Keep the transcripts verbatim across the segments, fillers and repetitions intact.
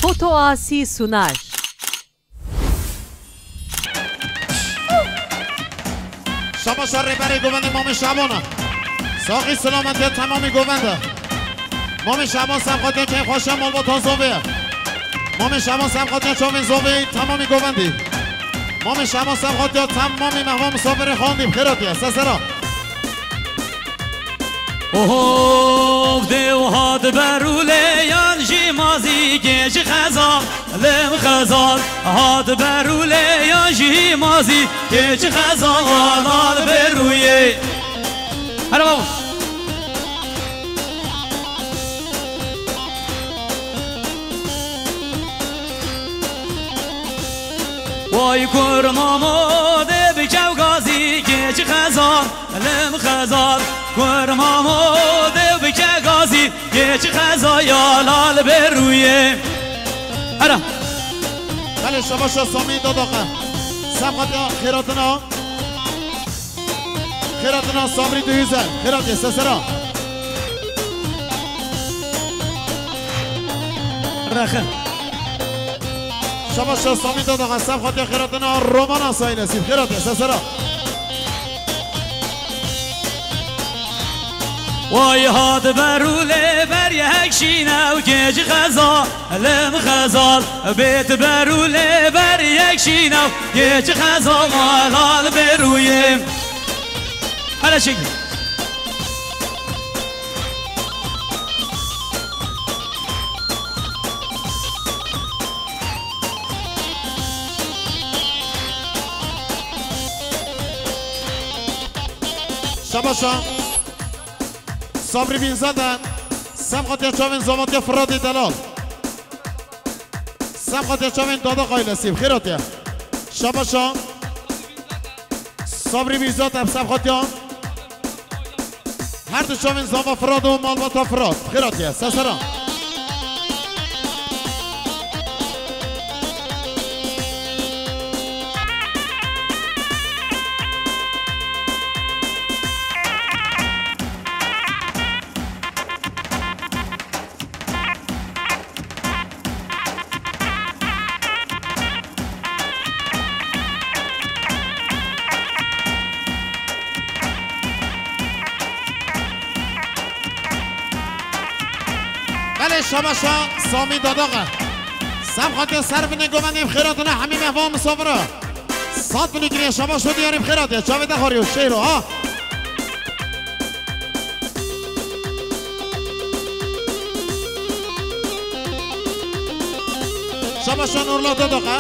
Foto Asî Sunar. Şabaşa rêberê govendê Mamê Şabana. Saxî silametiya temamî govende. Mamê Şaban serxatiya keyfxweşiya malbatan zovê ye. Mamê Şaban serxatiya çavên zovê temamî govendî. Mamê Şaban serxatiya temamî mehvan misafirê xwendî bi xêr hatiye. Sesera. Hov dew hat berûleyan jî mazî kêç xeza, lem xezal hat berûleyan jî mazî kêç xeza, lal berûyê. Hele baba. Vay kur mamo de bi kew gazî kêç xeza. Lem xezal, kur mamo de bike gazî, geç xeza ya lal berûye. Hera. Belê şabaşa Samî Dadaqa. Semxatiya xêratina. Xêratina Sabrî Duhüzel. Xêratê sesera. Rexe. Şabaşa Samî Dadaqa. Semxatiya xêratina Romana Saynesî. Xêratê sesera. Way hat berû lê ber yek şînew kêç xeza, lem xezal. Bêt berû lê ber yek şînew kêç xeza, malal berûyê. Hele çek. Şabaşa. Sabrî Bînzade. Semxatiya çavên zavatiya Firatê Delal. Semxatiya çavên Dada Qaylesî. Xêr hatiye. Şabaşa. Sabrî Bînzade. Semxatiya. Her du çavên zava Firat û malbata Firat. Xêr hatiye. Sesera. Belê şabaşa Samî Dadaqa. Semxatiya ser vinê govendê bi xêratina hemî mehvan misafira. Sat binî kiriye şabaş û diyarî bi xêratiye. Çavê te xariyo şêro ha. Şabaşa Nurla Dadaqa.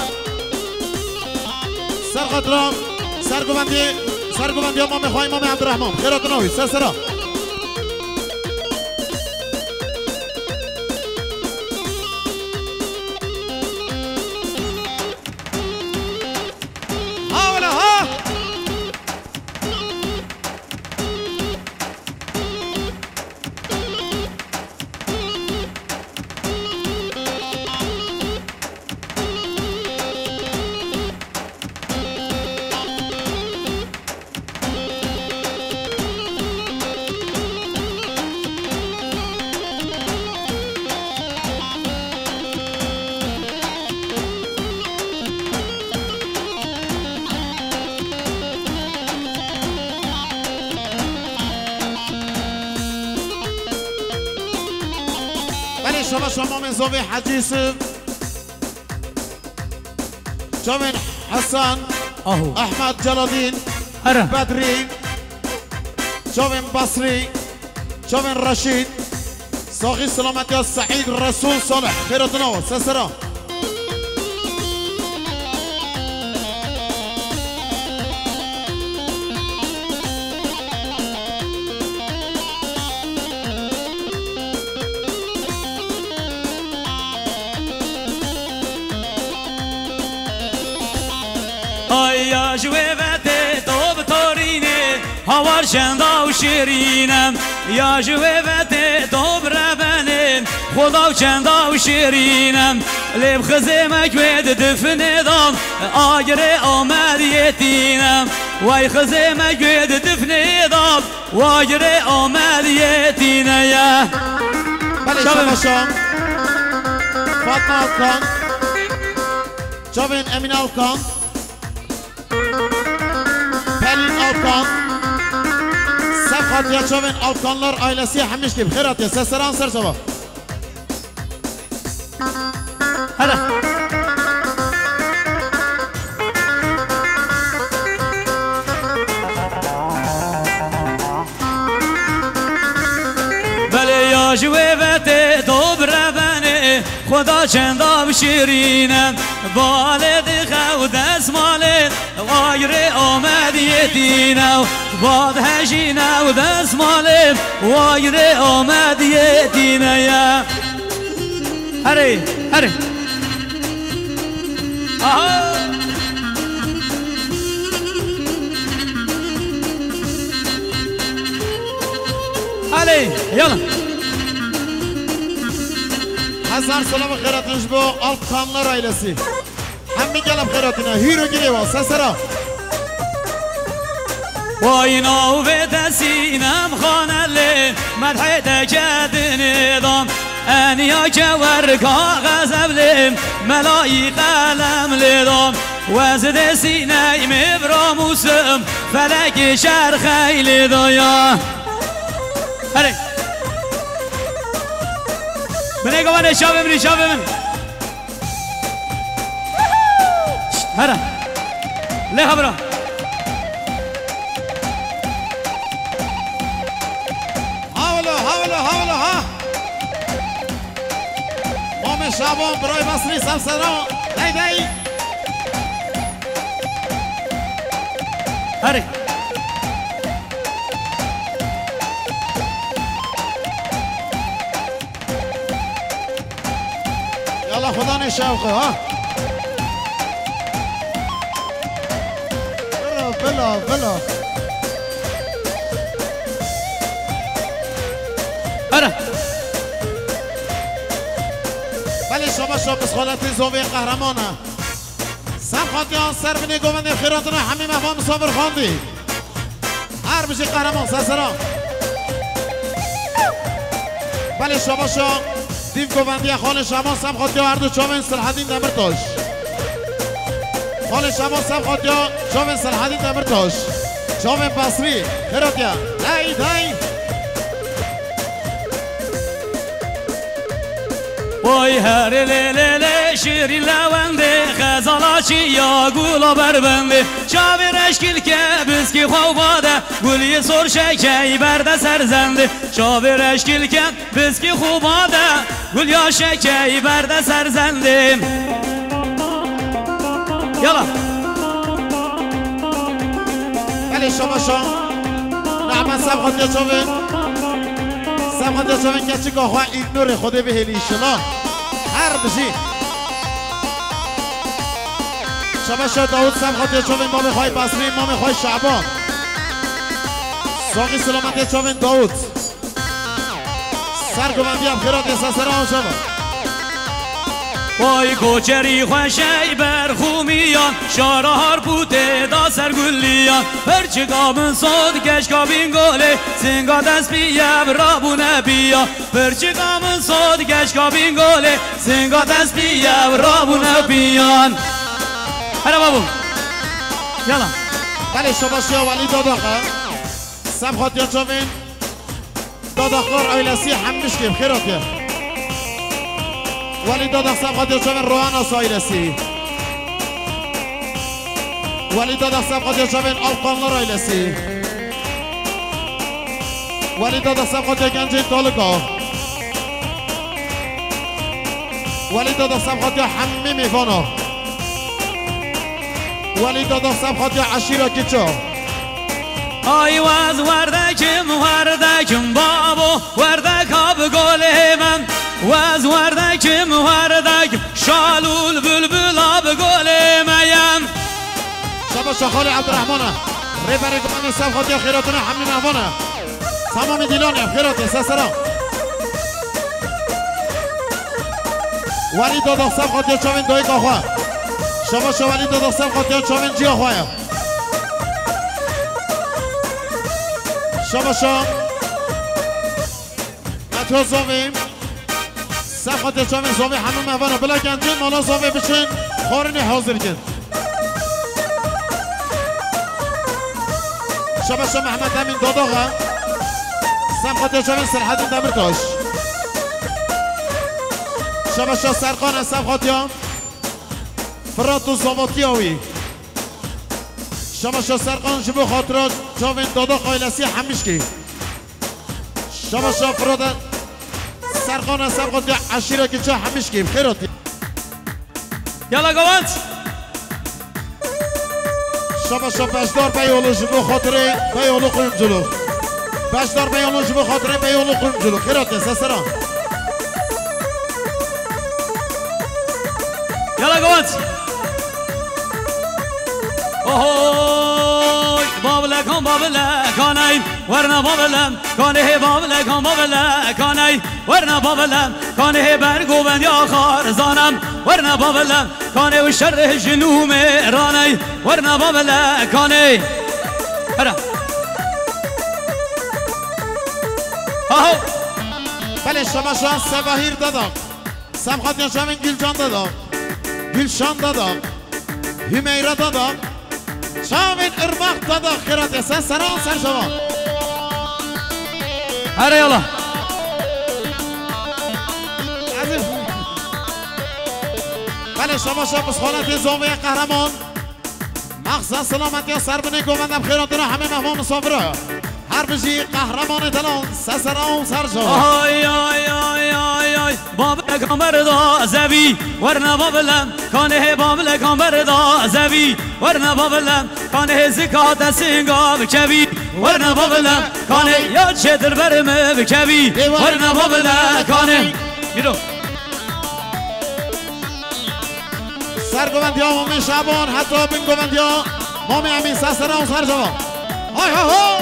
Ser xatira, ser govendî, ser govendiya Mamê xwe Îmamê Ebdurehman. Xêratina wî, ser sera. Ha wele ha! Belê şabaşa Mamê Zovê Hecî Yusuf. Çavên Hesen, Aho. Ehmed Celadîn, Here. Bedrî, çavên Basrî, çavên Reşîd, saxî silametiya Seîd Resûl Salih. Xêratina we, sesera. Ay ya ji wê vetê to bi torînê, hawar çenda û şêrîn e. Ya ji wê vetê to bi rebenê, xweda û çenda û şêrîn e. Lê bi xizê me guê di difinê de, agirê Amed yetîn e. Way xizê me guê di difinê de, Wagirê Amed yetîne ye. Belê, şabaş. Şabaş. Fatma Alkan, çavên Emîne Alkan, Pelîn Alkan, Sefatiya çavên Alkanlar ailesi Hemişkê bi xêr hatiye. Seseran ser çava. Hele. Belê ya ji wê vetê do birevenê, xweda çenda bi şirîne. Balê dixe û desmalê, wayirê Amediyê tîne û bad hejîne û desmalê, wayirê Amediyê tîne ye. Herê, herê. Aha! Alê, yala. Hezar selam û xêratin ji bo Alkanlar ailesi. Hemî gelem xêratine, hîro girê wa, sesera. Wayna û vê desînem xanelê, medhê te kedinê dam. Eniya kewerka xezevlê, melayî qelem lê dam. Wez dê sîney mêvra mûsim, felekê şer xeylê daya. Herê. Binê gavanê şavê min, şavê min. Şşt, here. Lê xebra. Hawlo, hawlo, hawlo, ha. Mamê Şaban, birayê Basrî, sev seran. Dey, dey. Herê. Yala xudanê şewqi ha. Vila, vila, vila. Here. Belê şaba şab, bi xaletê zovê qehreman e. Seb xatiya ser binê govendê xêratina hemî mehvan misafir xandî. Her bijî qehreman sesera. Belê şabaşa dîv govendiye xalê Şaban seb xatiya her du çavên Silhedîn Demirtaş. Xalê Şaban seb xatiya çavên Silhedîn Demirtaş. Çavên Basrî, xêratiye. Hey, hey. Vay herê lê lê lê, şirîn lewendê, xezala çiya gula berbendê. Çavê reşkîlke biskî xwe bade, gulî sor şekey berde ser zendê. Çavê reşkîlke biskî xwe bade, gulya şekey berde ser zendê. Yala. Belê şabaşa. Nehmet seb xatiya çavê. Seb xatiya çavên keçika xwe. Nurê Xwedê bihêlî inşallah. Her bijî. Şabaşa Dawud seb xatiya çavên babê xwe Basrî, mamê xwe Şaban. Saxî selametê çavên Dawud. Ser guvendiya bi xêra tê sesera şeva. Vay koçerî xweşey berxûmiyan, şara harpûtê da ser guliyan. Pirçika min sod keşka Bîngolê, singa dest piyev rabûne piya. Pirçika min sod keşka Bîngolê, singa dest piyev rabûne piyan. Here babû. Yala. Belê şabaşiya Welî Dadaxa. Seb xatiya çavên Dadaxlar ailesi Hemişkê bi xêr hatiye. Welî Dadax seb xatiya çavên Roanas ailesi. Welî Dadax seb xatiya çavên Alkanlar ailesi. Welî Dadax seb xatiya gencên Talika. Welî Dadax seb xatiya hemî mêvana. Welî Dadax seb xatiya eşîra Kiço. Ay wez werdekim, werdekim babo, werdeka bi golê me. Wez werdekim, werdekim, şalûl bülbüla bi golê me ye. Şaba şaxalê Ebdirehmana. Rêberê gumanê seb xatiya xêratina hemî mehvana. Tamamê dîlanê xêratê sesera. Welî Dadax seb xatiya çavên dayika xwe. Şaba şa Welî Dadax seb xatiya çavên ciya xwe ye. Şaba şa. Metro Zovê. Xatiya çavên Zovê hemû mehvana bila gencên mala Zovê biçin, xwarinê hazir kin. Şabaşa Mehmet Emîn Dadaxa. Sem xatiya çavên Selhedîn Demirtaş. Şabaşa Serqan e, sem xatiya Firat û zavatiya wî. Şabaşa Serqan ji bo xatira çavên Dadax ailesî Hemişkî. Şabaşa Firat e, Serqan e, Serqan ya eşîrekî çi Hemişkî. Xêr hatiye. Yala Gawanç. Şabaşa Beşdar Beyoğlu ji bo xatirê Beyoğlu Kuyumculuk. Beşdar Beyoğlu ji bo xatirê Beyoğlu Kuyumculuk. Xêr hatiye, sesera. Yala Gawanç. Ohoy, babilekan, babilekan ey, werna babilekan ey, babilekan, babilekan ey, werna babilekan. Kanê bergo ben ya xar zanem, werna babile, kanê û şerê jinû mêraney, werna babile, kanê. Hera. Aho. Belê, şabaşa Sebahîr Dadaq. Semxatiya çavên Gülcan Dadaq. Gülşan Dadaq. Hümeyra Dadaq. Çavên Irmak Dadaq, xêr hatiye, ser sera, ser çava. Here yala. Ezîz. Belê, şabaşa pisxanetê Zovê Qehreman. Mexza selametiya ser binê govendem, xêr hatina hemê mehman misafira. Her bijî Qehremanê delal, ser sera û ser çava. Ay, ay, ay, ay, ay. Babilekan berda zevî, werna babilekanê hê, babilekan berda zevî, werna babilekanê hê, zikate singa bikevî, werna babilekanê ya çê dilberê min bikevî, werna babilekanê. Bîro. Ser govendiya Mamê Şaban, heta bin govendiya Mamê Emîn, ser sera û ser çava. Hay hay hay.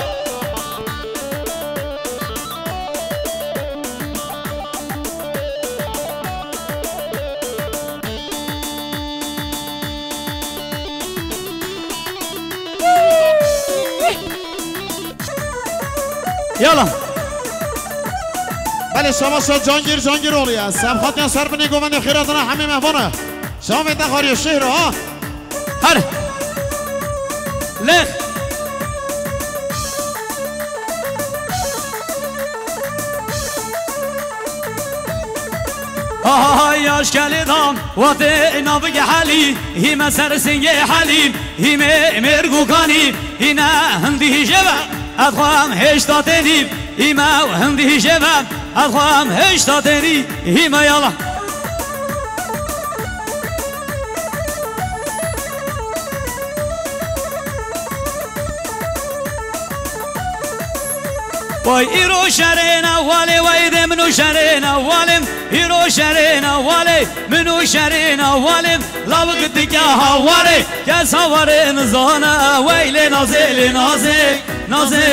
Yala. Belê, şabaşa Cangir Cangiroğlu ya. Semxatiya ser binê govendê, xêr hatina hemê mehvana. Çavê te xariye şehra ha. Her. Lex. Ha ha ha, yaş gelê dam, wate navige helî, hîme ser singê helî, hîme mêrgukanî, hîne hindî jeve, ez xwem hêşta tenî, hîme hindî jeve, ez xwem hêşta tenî, hîme yala. Vay îro şerê newalê, vay dê min û şerê newalê, îro şerê newalê, min û şerê newalê, lawik dike hawarê, kes hawarê nizane, wey lê nazê, lê nazê, nazê,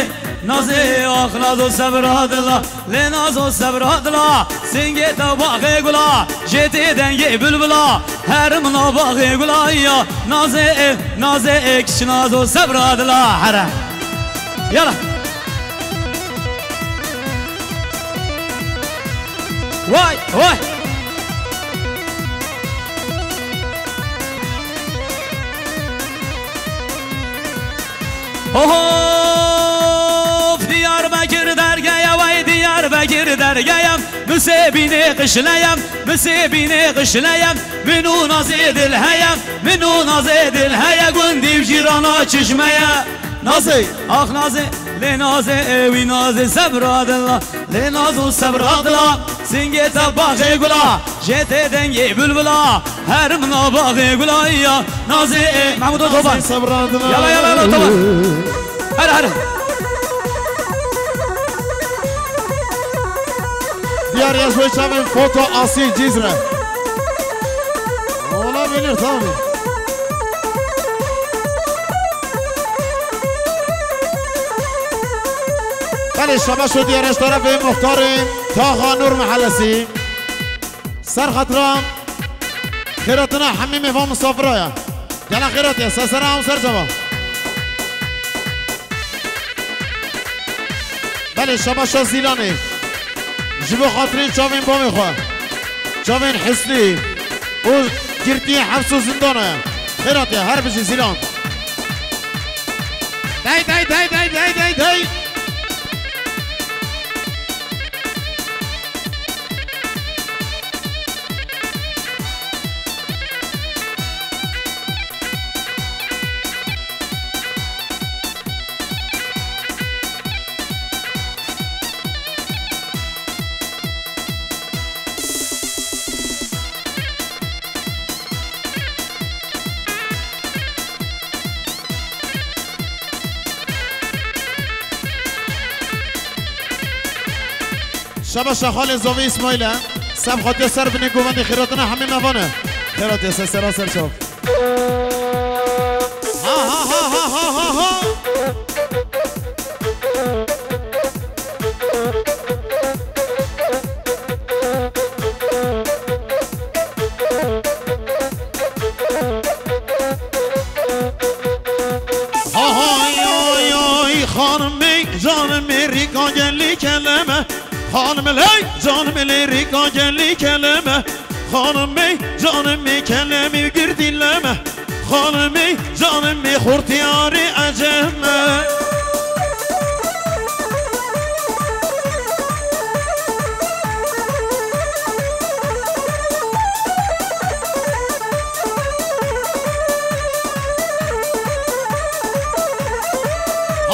nazê, ax nazo sebra dila. Lê nazo sebra dila, singê te baxê gula, jê tê dengê bilbila, her min a baxê gula ya, nazê, nazê, kiç nazo sebra dila, here. Yala. Vay, vay. Oho, Diyarbekir dergeye, vay Diyarbekir dergeye, misê bînê qişleye, misê bînê qişleye, min û nazê dil heye, min û nazê dil heye, gundî û cîrana çişmeye. Nazê, ax nazê, lê nazê, ewî nazê sebra dila, lê nazo sebra dila, singê te baxê gula, jê tê dengê bilbila, her min a baxê gula ya, nazê, Mahmud Otoban. Nazê sebra dila. Yala, yala, yala, tamam. Her, her. Diyar Yazıcı Çavin, foto Asil Cizre. Olabilir tabii. Belê, şabaş û diyar ez terefê muxtarê Taxa Nur Mahallesi. Ser xatira xêratina hemî mêvan misafira ya. Gela xêrat ya, ser sera û ser cava. Belê, şabaşa Zîlanê. Ji bo xatirê çavên bavê xwe. Çavên Husnî û girtiyê hefs û zindana ye. Xêr hatiye, her bijî Zîlan. Dey, dey, dey, dey, dey, dey, dey. Şaba şaxalê Zovî Îsmaîl e. Seb xatiya ser binê govendê xêratina hemî mevan e. Xêratiya ser sera ser çav. Ha, ha, ha. Ha, ha, ay, ay, ay, xanimê, canimê, rîka gelî keleme. Xanimê, ley, canimê, lê rîka gelî keleme. Xanimê, canimê, kelemê girtî leme. Xanimê, canimê, xortiyarê ecem e.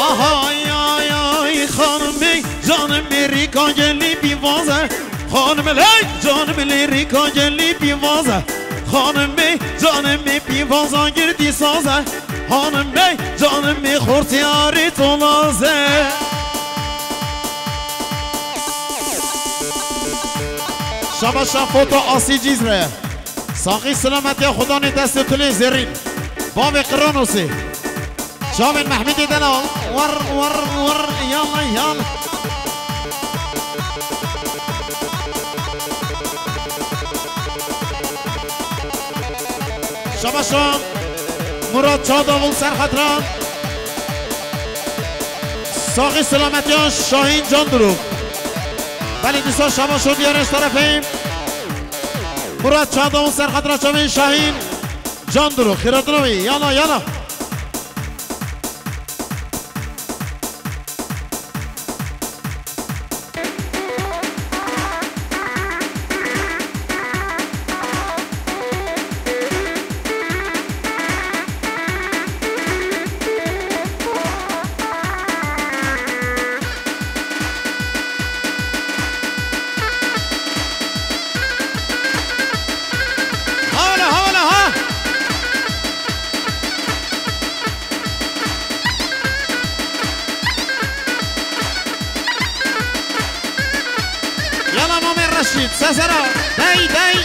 Aha, ay, ay, ay, xanimê, canimê, rîka gelî pîvaze. Xanimê, ley, canimê, lê rîka gelî pîvaze. Xanimê, canimê, pîvaza girtî saze. Xanimê, canimê, xortiyarê tolaze. Şabaşa foto Asî Cîzre. Saxî silametiya xudanê destê tulê zerrîn. Bavê Qiranosê. Çavên Mehmedê delal. War, war, war, yalla, yalla. Şabaşa Murat Çadavul ser xatran. Saxî silametiya Şahîn Can Duru. Belê dîsa şabaşo diyarê ji terefê Murat Çadavul ser xatira çavên Şahîn Can Duru. Xêratina wî. Yala, yala. Hala, hala, ha! Yala Mamê Reşîd, sesera, dey, dey.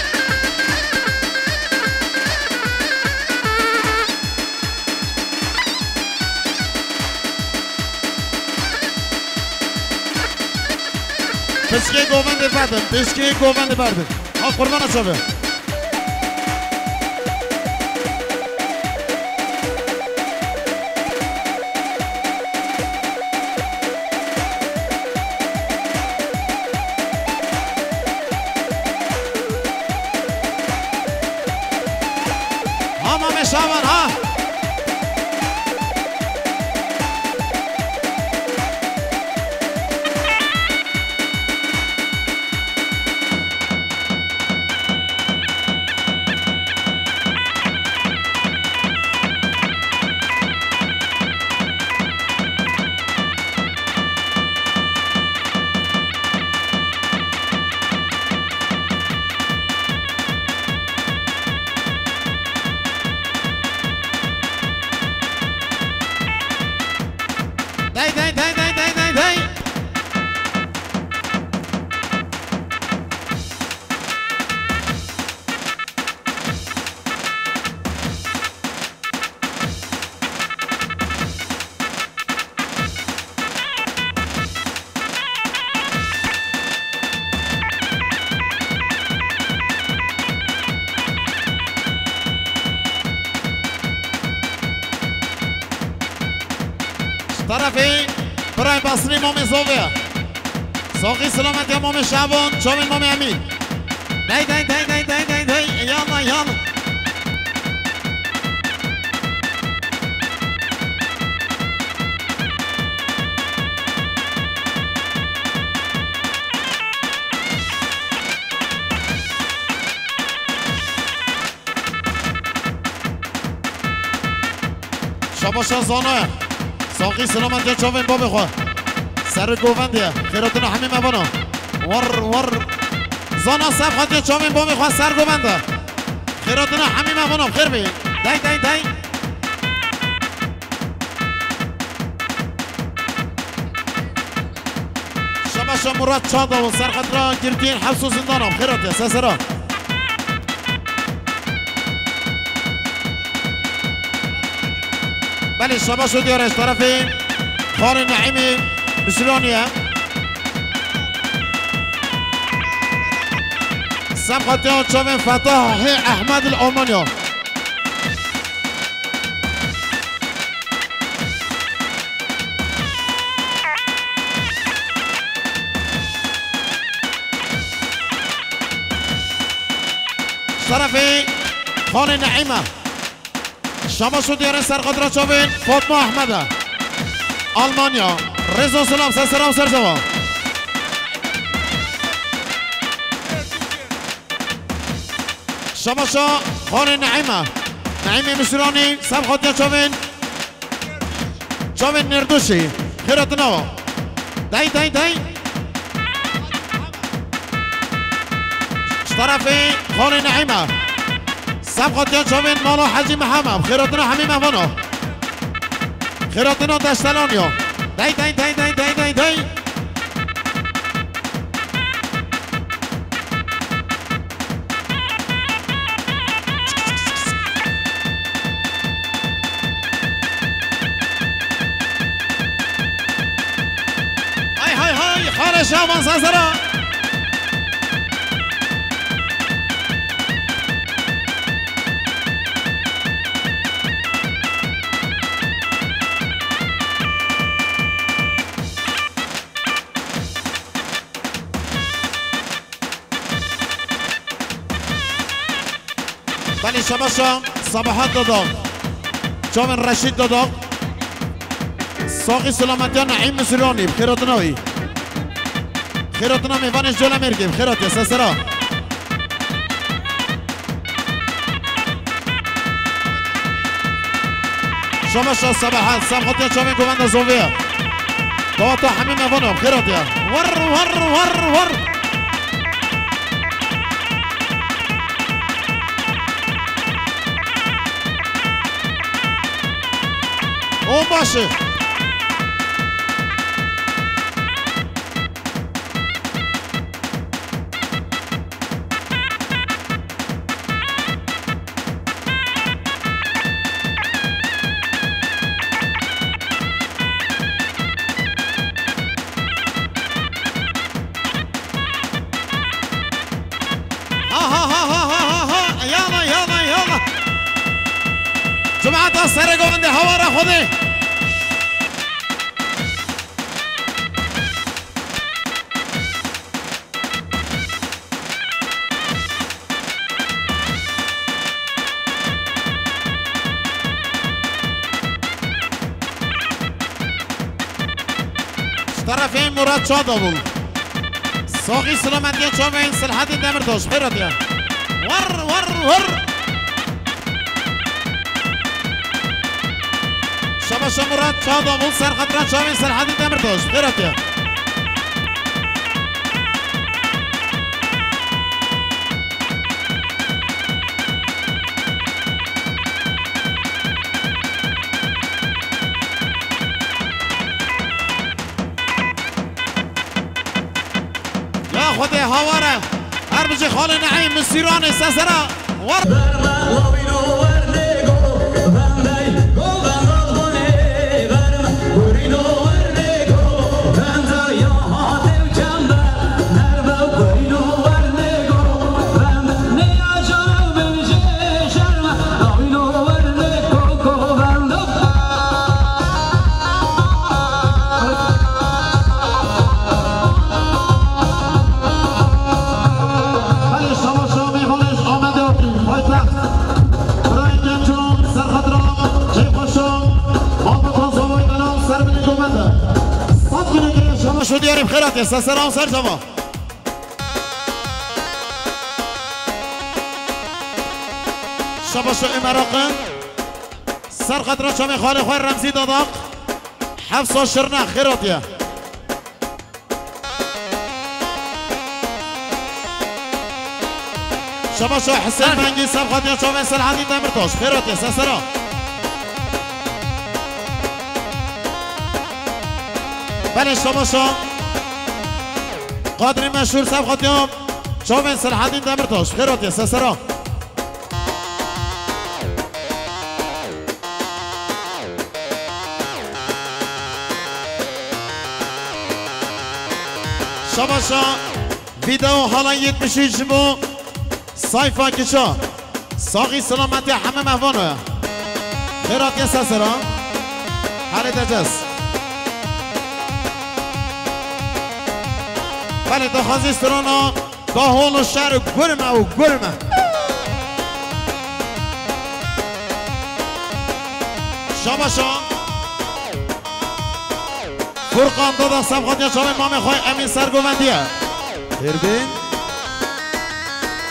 Piskê govendê verdin, piskê govendê verdin. Ha qurbana çavi. Ha Mamê Şaban, ha! Dey, dey, dey, dey, dey, dey, dey. Ji terefê birayê Basrî Mamê Zovê. Saxî silametiya Mamê Şaban, çavên Mamê Emîn. Dey, dey, dey, dey, dey, dey, dey. Yalla, yalla. Şabaşa Zana. Saxî selamet ya çavên babê xwe. Ser govendê. Xêratina hemî me vana. War, war. Zana ser xatiya çavên babê xwe ser govende. Xêratina hemî me vana. Xêr bê. Dey, dey, dey. Şabaşa Murat Çandavû, serxetira girtiyên heps û zindana, xêratiya, sesera. Belê, şabaş û diyar e ji terefê Xalê Neîmê Misiraniye. Serxetiya çavên Fetahê Ehmed li Almanya. Ji terefê Xalê Neîme. Şabaş û diyarên serxatira çavên Fatma Ehmed e. Almanya. Rêz û silav, ser sera û ser ceva. Şabaşa Xalê Neîme. Neîmê Misûranî, serxatiya çavên. Çavên Nêrdûşî. Xêratina wa. Dey, dey, dey. Ji terefê Xalê Neîme. Serxatiya çavên mala Hecî Mihemed. Xêratina hemî mehvana. Xêratina Deştelanî ya. Dey, dey, dey, dey, dey, dey, dey. Hay, hay, hay, Xalê Şaban sesera. Belê şabaşa Sabahat Dadaq. Çavên Reşîd Dadaq. Saxî selametiya Neîm Misûranî. Bi xêratina wî. Xêratina mêvanê ji Colemêrgê. Bi xêratiya sesera. Şabaşa Sabahat, serxatiya çavên govenda Zovê ye. Dawata hemî mevana, xêratiya. War, war, war, war. O baş e. Ha, ha, ha. Yala, yala, yala. Cemaata serê govendê hawara Xwedê. Ji terefê Murat Çadavul. Saxî silametiya çavên Silhedîn Demirtaş. Xêratiya. War, war, war. Şabaşa Murat Çadavul, serxetira çavên Silhedîn Demirtaş. Xêratiya. Ya Xwedê hawar e. Her bijî Xalê Neîm Misîranê sesera. War. Diyarî bi xêr hatiye, ser sera û ser çava. Şabaşo Îmeraqin. Ser xatira çavên xalê xwe Remzî Dadak. Hefsa Şirne, xêr hatiye. Şabaşo Husên Mengî, ser xatiya çavên Selahedîn Demirtaş. Xêr hatiye, ser sera. Belê, şabaşo Qadrî Meşhûr, ser xatiya çavên Selahedîn Demirtaş. Xêr hatiye, ser sera. Şabaşa video hala yetmiş üç ji bo Sayfa Kiça. Saxî selametê hemî mehvan e. Xêr hatiye ser sera. Halê Decez. Belê, daxwazî strana. Dahol û şer û gurme û gurme. Şabaşa. Furkan Dada, ser xatiya çavên mamê xwe Emîn Sergovendiye. Hêrbên.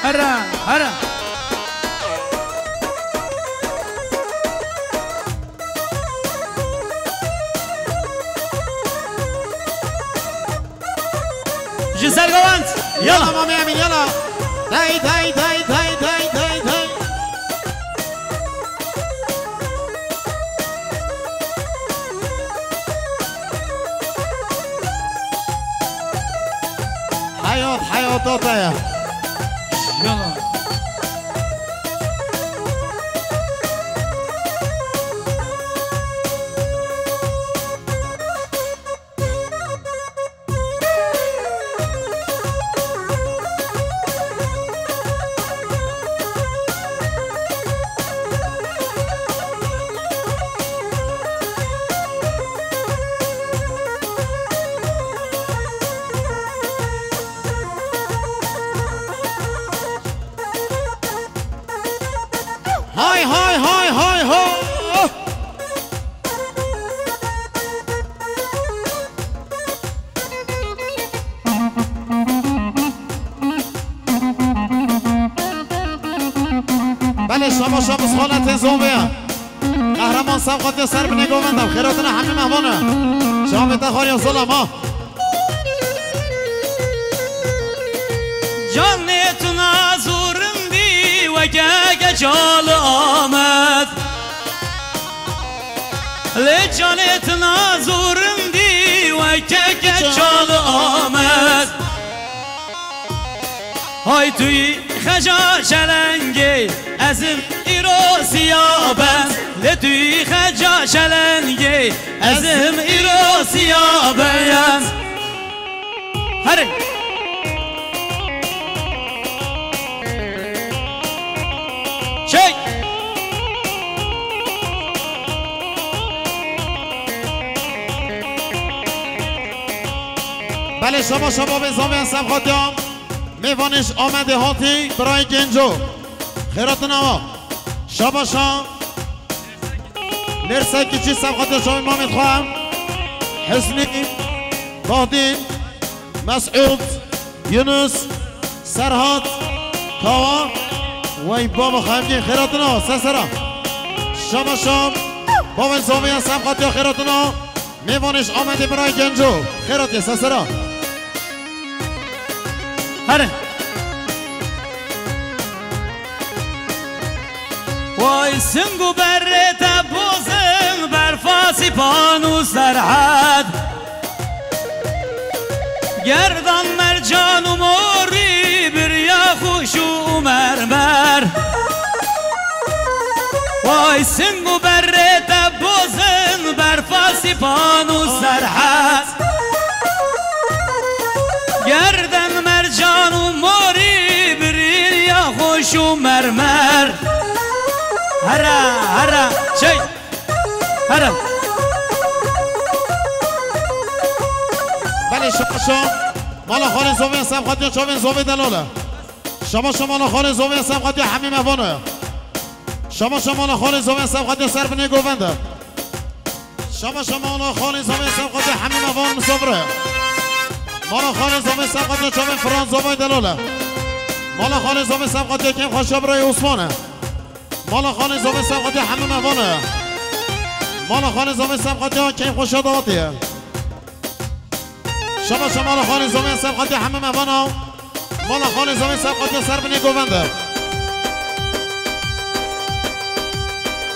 Here, here. Ji Sergovend. Yala. Yala mamê Emîn, yala. Dey, dey, dey. Heyat, heyata te ye. Yala. Hay, hay, hay, hay, ho! Belê, şama şamis xaletên zovê ye. Qehreman Sevqatiya ser binê govenda. Xêratina hemî mehvan e. Çavê te xariya zolam ha. Canê tu naz û rindî weke keçal Amed. Lê canê tu naz û rindî weke keçal Amed. Hay tu yî xeca şelengê, ez im îro siya ben. Lê tu yî xeca şelengê, ez im îro siya ben. Herê. Çek. Belê, şaba şaba bê zavê Sevqatiya. Mêvanê ji Amedê hatî, birayê Genco. Xêratina wa. Şaba şa. Lêrsek kiçî Sevqatiya şabê mamê xwe. Husnî, Bahdîn, Mesûd, Yunus, Serhat, Kawa. Wey baba xemgîn, xêratina wa. Ser sera. Şaba şa. Bavên zavê Sevqatiya, xêratina. Mêvanê ji Amedê birayê Genco. Xêratiye, ser sera. Here. Way sing û berê te bozin, berfa Sîpan û Serhed. Gerdan mercan û morî, birya xweş û mermer. Way sing û berê te bozin, berfa Sîpan û Serhed. Gerden mercan û morî, birî ya xweş û mermer. Here, here, çey. Here. Belê, şaşa. Mala xalên zovê Sevqatiya, çavên zovê delal e. Şaba şa mala xalê zovê Sevqatiya hemî mehvan e. Şaba şa mala xalê zovê Sevqatiya ser binê govend e. Şaba şa mala xalê zovê Sevqatiya hemî mehvan misafir e. Mala xalê Zomê Sevqatiya çavên Firan Zomê Delal e. Mala xalê Zomê Sevqatiya kêm xweşa birayê Osman e. Mala xalê Zomê Sevqatiya hemû mevan e. Mala xalê Zomê Sevqatiya kêm xweşa dawatê ye. Şaba şaba mala xalê Zomê Sevqatiya hemû mevan e. Mala xalê Zomê Sevqatiya ser binê govend e.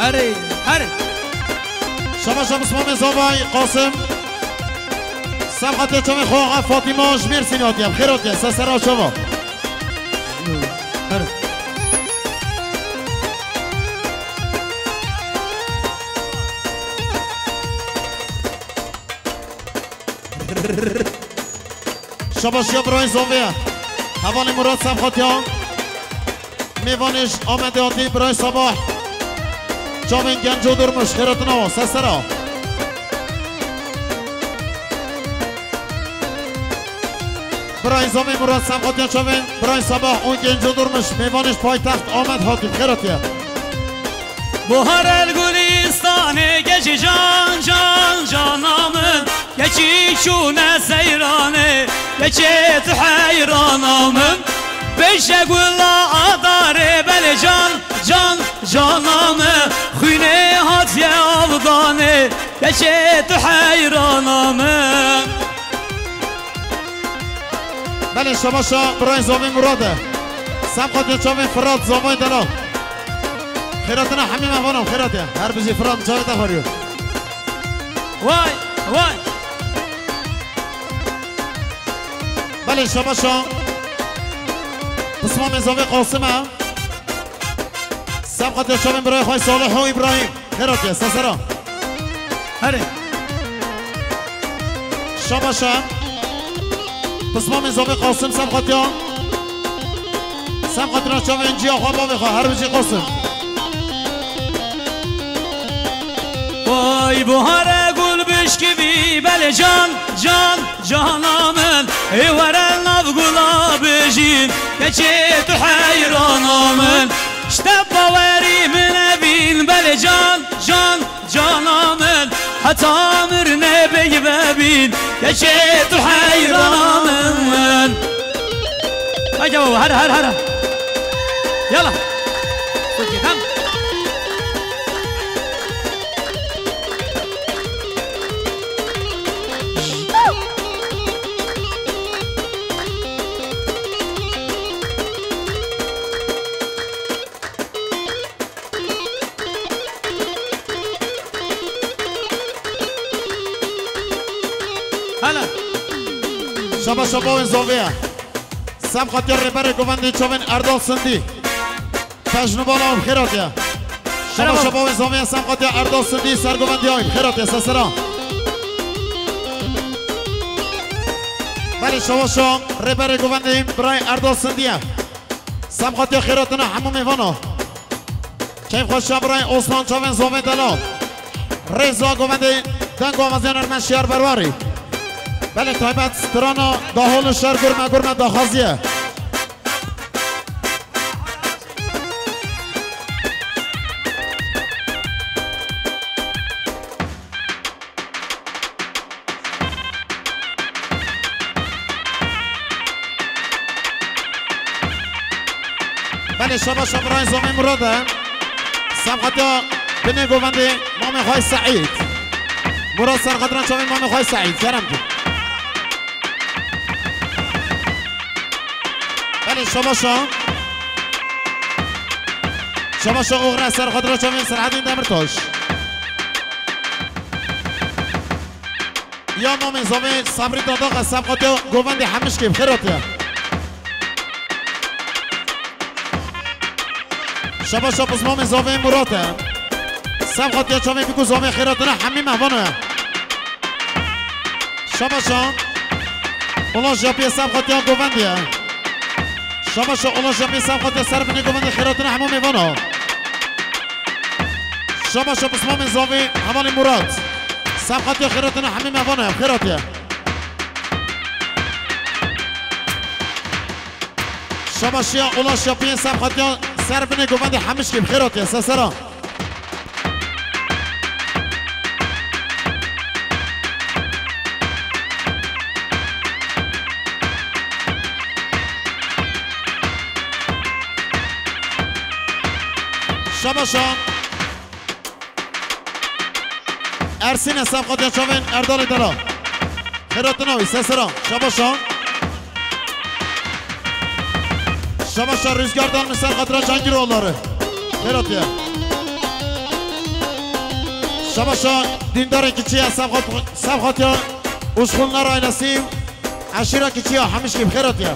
Erê, erê. Şaba şaba Osman Zomê Qasim. Sevqatiya çavê xwe Fatîma ji Mêrsînê hatiye. Bi xêr hatiye. Ser sera çava. Erê. Şabaşiya birayê Zomê ye. Hevalê Murat Sevqatiya. Mêvanê ji Amedê hatî birayê Sabah. Çavên Genco Durmuş, xêratina wan, ser sera. Birayê Zomê Murat Sevqatiya çavên birayê Sabah û Genco Durmuş, mêvanê ji paytext Amed hatî, xêratiye. Buhar el Gülistanê, keçê can, can, cana min. Keçî çûne seyranê, keçê tu heyrana min. Beşe gula adarê, belê can, can, cana min. Xwînê hatiye avdanê, keçê tu heyrana min. Belê, şabaşa birayê Zomê Murad e. Semqatiya çavên Firat, Zomay Delal. Xêratina hemî mevanan, xêratiye. Her bijî Firat, çavê te xweriyo. Vay, vay. Belê, şabaşa. Pismamê Zomê Qasim e. Semqatiya çavên birayê xwe Salih û Îbrahîm. Xêratiye, sesera. Herê. Şabaşa. Pismamê Zomê Qasim semqatiya. Semqatina çavên ciya xwe bavê xwe. Her bijî Qasim. Vay buhare gul bişkivî belê can, can, cana min. Ê were nav gula bijîn, keçê tu heyrana min. Ji te bawerî min evîn belê can, can, cana min. Heta mirine bêyî vebîn, keçê tu heyrana min. Haydi baba, hara, hara, hara. Yala. Sokê, tamam. Hala. Şaba şaba wên zavê ye. Semqatiya rêberê govendê çavên Erdal Sindî. Pejnû bala û xêratiye. Şaba şaba wên zavê ye, semqatiya Erdal Sindî, ser govendê ayî. Xêratiye, sesera. Belê, şaba şa rêberê govendê birayê Erdal Sindî ye. Semqatiya xêratina hemû mêvana. Keyfxweşiya birayê Osman çavên zavê delal. Rêza govendê deng û awaziya nermen şiyar berwarî. Belê taybet strana dahol û şer gurme gurme daxwaziye. Belê, şaba şa birayê zavê Murad e. Semqatiya binê govendê mamê xwe Seîd. Murad serqatiran çavê mamê xwe Seîd. Kerem ki. Belê, şaba şa. Şaba şa oxre serqatiran çavê Serhedîn Demirtaş. Ya mamê zavê Sabrî Dadax e, semqatiya govendê Hemişkê bi xêr hatiye. Şaba şa pismamê zavê Murat e. Semqatiya çavê bikû zavê xêratina hemî mehvana ye. Şaba şa Ulaş Yapiyê semqatiya govendê ye. Şaba şa Ulaş Yapiyê semqatiya ser binê govendê xêratina hemû mêvana. Şaba şa pismamê zavê hevalê Murat. Semqatiya xêratina hemî mevana ye, xêratiye. Şabaşiya Ulaş Yapiyê semqatiya ser binê govendê Hemişkê bi xêratiye, sesera. Şabaşa. Ersîne, ser xatiya çavên Erdalê Dela. Xêratina wî, sesera. Şabaşa. Şabaşa Rüzgar Dalmış, ser xatira Cangîr oğulları. Xêratiye. Şabaşa Dîndarê Kiçiye, ser xat-, ser xatiya Uşxunlar ailesi. Eşîra Kiçiye, Hemişkî, xêratiye.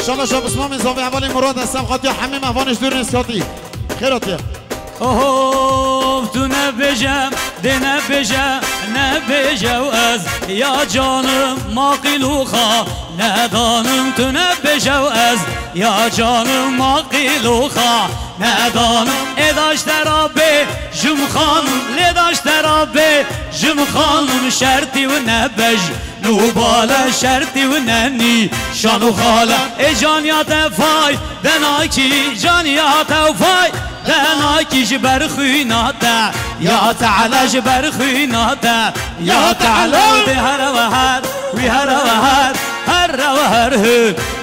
Şabaşa Bismamê Zavê hevalê Murad, ez ser xatiya hemî mehvanê ji dûr nêskatî. Xêratiye. Oho, tu nebêje, dê nebêje, nebêje û ez ya canim maqîl û xa nedanim, tu nebêje û ez ya canim maqîl û xa nedanim. Ê daş te ra bê jim xanim, lê daş te ra bê jim xanim, şertî û nebej nûbale, şertî û nenî şan û xale. Ê caniya te fay denakî, caniya te fay denakî ji ber xwîna te. Ya Teala ji ber xwîna te. Ya Teala dê here we her, wî here we her, here we her hu.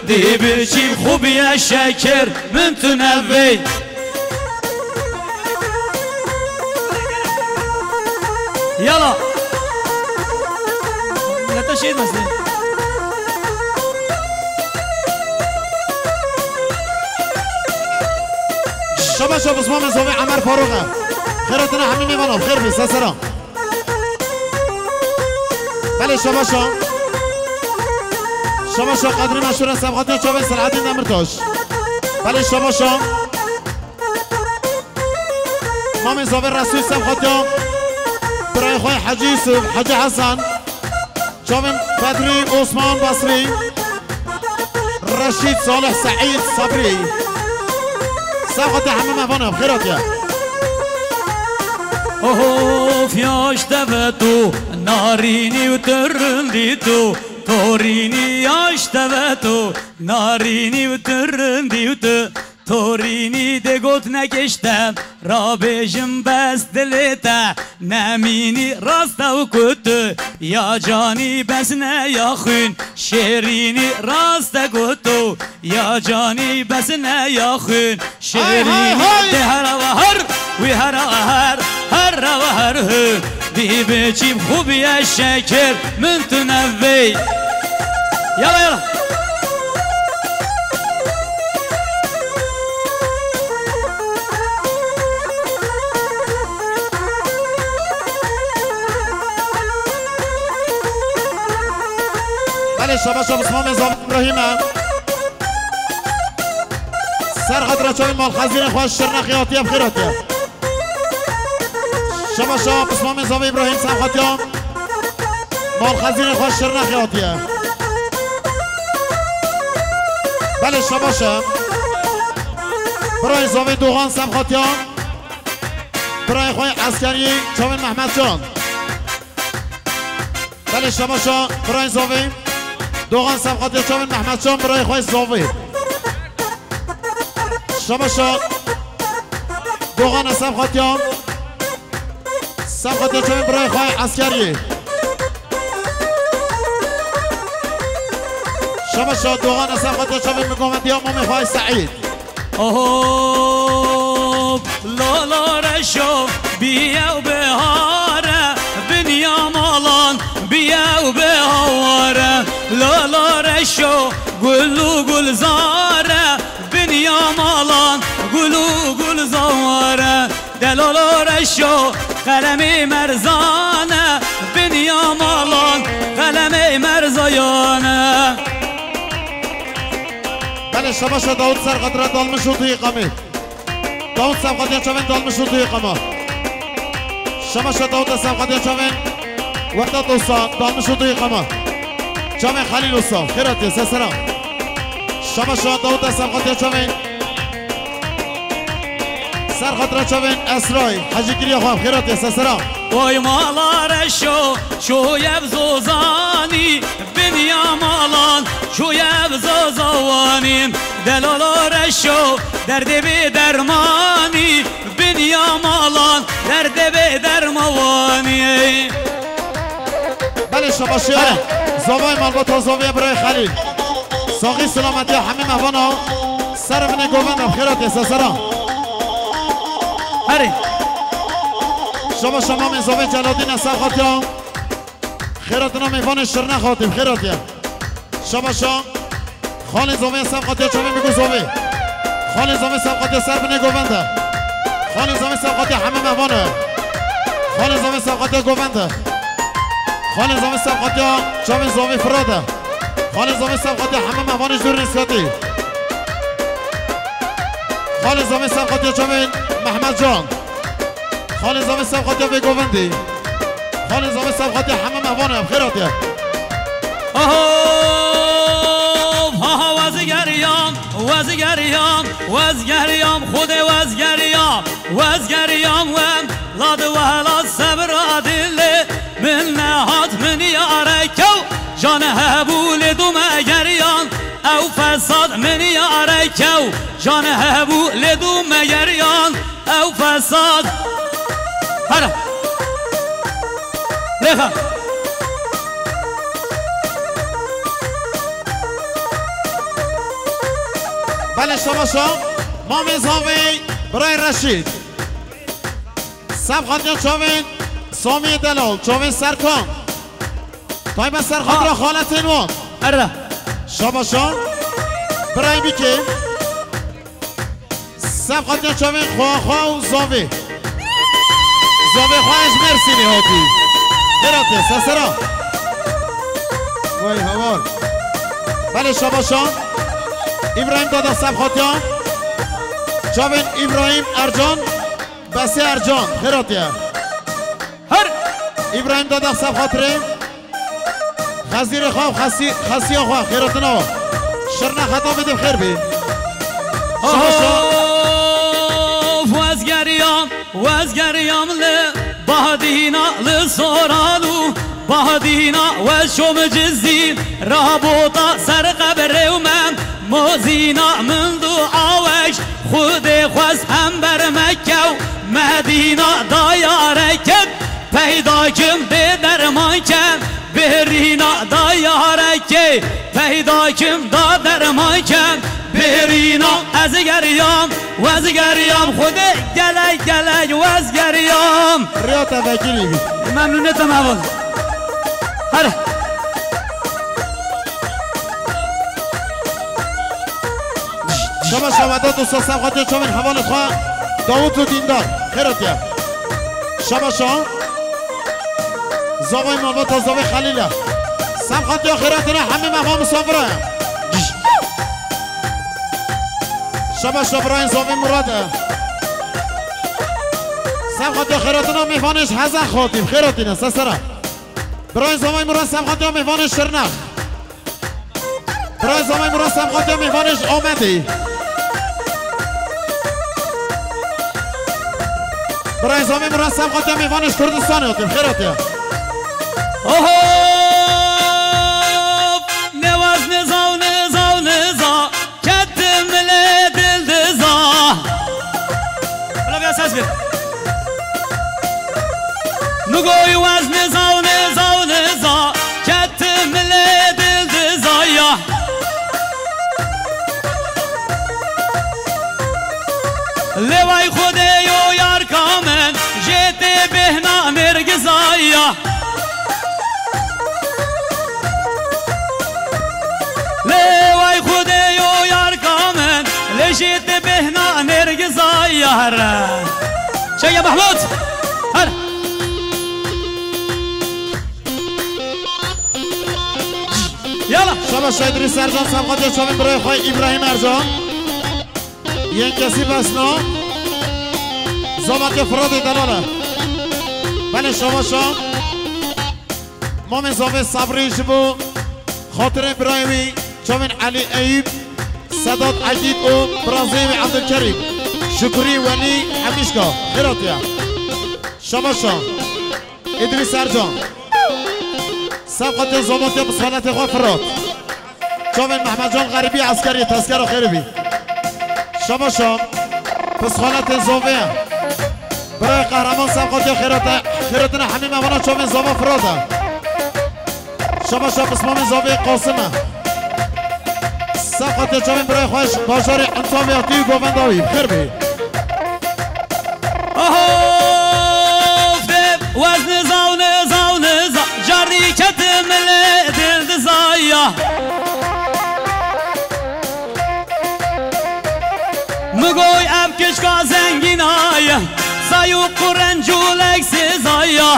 Dê biçîm xwe biye şekir, min tu nevê. Yala. Lete şehîd mesle. Şabaşa Bismamê Zavê Emer Farûq e. Xêratina hemî mêvana, xêr bî, sesera. Belê, şabaşa. Şabaşa Qedrî Meşhûr e, ser xatiya çavên Selahattin Demirtaş. Belê, şabaşa. Mamê Zavê Resûl, ser xatiya birayê xwe Hecî Yusuf, Hecî Hesen. Çavên Bedrî, Osman, Basrî, Reşîd, Salih, Seîd, Sabrî. Ser xatiya hemî mehvana, xêratiye. Of, yaş deveto, narînî û tu rindî tu, torînî yaş deveto, narînî û tu rindî û tu. Torînî dê got nekişte, rabêjim bes dilê te, nemînî rast ew ku tu, ya canî bes ne ya xwîn, şêrînî rast e ku tu, ya canî bes ne ya xwîn, şêrînî hay, hay, hay. Dê here we her, wî here we her, here we her hu, dî biçîm xwe biye şekir, min tu nevê. Yala, yala. Belê, şabaşa Bismamê Zavê Îbrahîm e. Ser xatira çavên malxezîrên xwe Şirnexê hatiye, bi xêr hatiye. Şabaşa Bismamê Zavê Îbrahîm, ser xatiya malxezîrên xwe Şirnexê hatiye. Belê, şabaşa. Birayê Zavê Doğan, ser xatiya birayê xwe eskerî çavên Mehmetcan. Belê, şabaşa birayê Zavê Doğan, ser xatiya çavên Mehmetcan, birayê xwe Zavê. Şabaşa Doğan e, ser xatiya, ser xatiya çavên birayê xwe eskerî. Şabaşa Doğan e, ser xatiya çavên migovendiya mamê xwe Seîd. Hop, lala reşo, biyew bihare, binya malan, biyew bihaware. Lala reşo, gul û gulzare, binya malan, gul û gulzare. Delalo reşo, qelemê merzane, binya malan, qelemê merzayane. Belê, şabaşa Dawud, ser xatira dalmiş û tu yê qamê. Dawud, ser xatiya çavên dalmiş û tu yê qama. Şabaşa Dawud, ser xatiya çavên Wehdat Usta, dalmiş û tu yê qama. Çavên Xelîl Usta, xêr hatiye, ser sera. Şabaşa Dawud, ser xatiya çavên. Ser xatira çavên Esrayê, Hecî Kiriya xwe, xêr hatiye, ser sera. Oy mala reşo, şoyev zozanî, binya malan, şoyev zozawanî. Delalo reşo, derdê bê dermanî, binya malan, derdê bê dermawanî. Belê, şabaşiya. Belê. Zavay malbata Zaviye birayê Xelîl. Saxî selametiya hemî mehvana ser binê govenda bi xêr hatiye sesera. Herê. Şaba şama mêzavê Celadîn e ser xatiya. Xêratina mêvanê Şirnex hatî bi xêr hatiye. Şaba şa. Xalê zavê ser xatiya çavên bî ku zavê. Xalê zavê ser xatiya ser binê govend e. Xalê zavê ser xatiya hemî mehvan e. Xalê zavê ser xatiya govend e. Xalê zavê ser xatiya çavên zavê Firat e. Xalê zavê ser xatiya hemî mehvanê ji dûr nêsiyatî. Xalê zavê ser xatiya çavên Mehmet Can. Xalê zavê ser xatiya vê govendî. Xalê zavê ser xatiya hemî mehvan e bi xêr hatiye. Aho, ha, ha, wezgeriyam, wezgeriyam, wezgeriyam, Xwedê wezgeriyam, wezgeriyam wem, la di wehla sebra dilê min nehat min yare kew, can hebû lê dû me geriyan, ew fesad min yare kew, can hebû lê dû me geriyan, ew fesad. Hara. Lêxa. Belê şaba şa, mamê zavê, birayê Reşîd. Ser xatiya çavên Samiyê Delal, çavên Serkan. Taybet ser xatira xaletên wan. Erre. Şaba şa, birayê bikê. Ser xatiya çavên xwe, xwe û zavê. Zavê xwe ji Mêrsînê hatî. Xêr hatiye, sesera. Vay hawar. Belê şaba şa. Îbrahîm Dada ser xatiya. Çavên Îbrahîm Ercan, Besê Ercan. Xêr hatiye. Her. Îbrahîm Dada ser xatirê. Xezîrê xwe û xesî-, xesiya xwe, xêratina we. Şirnex heta bidê bi xêr bî. Şaba şa. Of, wezgeriyam, wezgeriyam li Bahdîna, li Soran û Bahdîna, we şom Cizîr, rabota ser qebrê û me, mozîna min dua wek, Xwedê xwest hember me kew, Medîna dayareket. Peyda kim dê derman ke, bêrîna da yarekê. Peyda kim da derman ke, bêrîna. Ez geriyam, wez geriyam, Xwedê gelek gelek wez geriyam. Riya te vekirî bî. Memnûnê te mevin. Her. Şaba şaba da dosta ser xatiya çavên hevalê xwe Davut û Dîndar. Xêr hatiye. Şaba şa. Zavay malbata zavê Xelîl e. Ser xatiya xêratina hemî mehman misafir e. Şaba şa birayên zavê Murad e. Ser xatiya xêratina mêvanê ji Hezar xatî. Xêr hatine, sesera. Birayên zavay Murad ser xatiya mêvanê Şirnex. Birayê Zamay Murat Semxatiya mêvanê ji Amedê. Birayê Zamay Murat Semxatiya mêvanê ji Kurdistanê hatiye. Xêr hatiye. Oho! Newaz nizaw nizaw niza. Ketim lê dildiza. Bila vêya ses bê. Nugoy wez nizaw nizaw niza. Ketim lê dildiza ya. Lê way Xwedê yo yarka min, jê tê bêhna nêrgiza ya. Lê way Xwedê yo yarka min, lê jê tê bêhna nêrgiza ya here. Çeye Mehmûd! Her! Yala! Şaba Şaydrî Sercan Semxatiya çavên birayê xwe Îbrahîm Ercan. Yên kesî besna. Zavatê Firatê delal e. Belê şaba şa. Mamê zavê Sabrî ji bo xatirê birayê wî çavên Elî Eyûb, Sedat Egîd û birazê wî Ebdulkerîm, Şukrî Welî Hemîşka. Xêr hatiye. Şaba şa. Îdrîs Ercan. Semxatiya zavatê bi saletê xwe Firat. Çavên Mehmetcan Xerîbî eskerî tezkera xêrî bî. Şaba şa, pisxaletên zovê ye. Birayê Qehreman Semxatiya xêrate, xêratine hemî mevana çavên zava Firat e. Şaba şa pismamên zavê Qasim e. Saqatê çavên birayê xweş, bajarê Ensaviyatî û Govenda wî. Bi xêr bê. Oho, fê, wez niza û niza û niza, carî ketim li dil dizaya. Min goy ev kişka zengîna ye, say û qurenc û leksiza ye.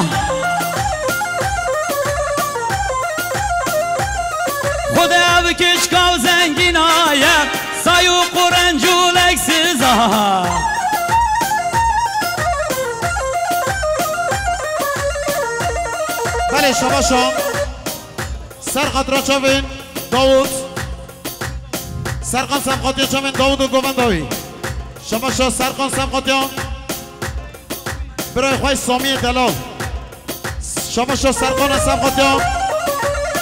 Xwedê ev kişka zengîna ye, say û qurenc û leksiza. Belê, şabaşa. Ser xatira çavên Dawud. Serkan Semqatiya çavên Dawud û Govenda wî. Şabaşa Serkan Semqatiya. Birayê xwe Samiyê delal. Şabaşa Serkan Semqatiya.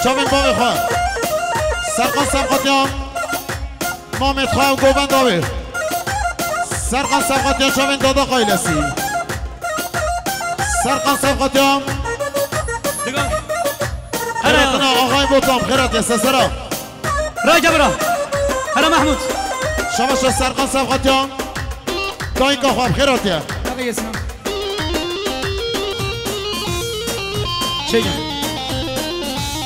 Çavên bavê xwe. Serkan Semqatiya. Mamê xwe ew Govenda wê. Serkan Semqatiya çavên dada qaylesî. Serkan Semqatiya. Diga. Xêratina axayê Botan, xêratiye sesera. Rayke bira. Hera Mahmud. Şabaşa Serkan Semqatiya. Dayika xwe bi xêr hatiye. Çek.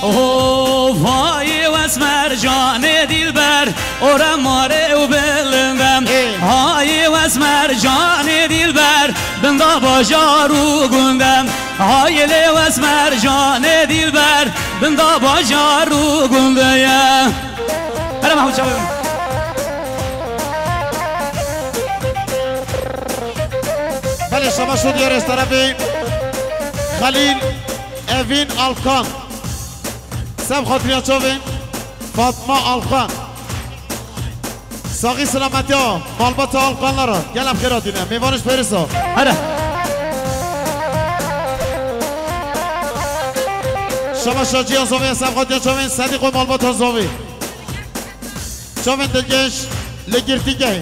Oho, vayê wes mercanê dilber, ore mare û bilindem. Ê. Hayê wes mercanê dilber, binda bajar û gundem. Hayê lê wes mercanê dilber, binda bajar û gundeye. Here Mahmud çawa. Belê, şabaş û diyar ez terefê Xelîl Evîn Alkan. Seb xatiriya çavên Fatma Alkan. Saxî selametiya malbata Alkanlara. Gelem xêr hatine. Mêvanîş perisa. Here. Şabaş Şaciya Zavê, seb xatiriya çavên Sedîq û malbata Zavê. Çavên dilgeş li girtîgehê.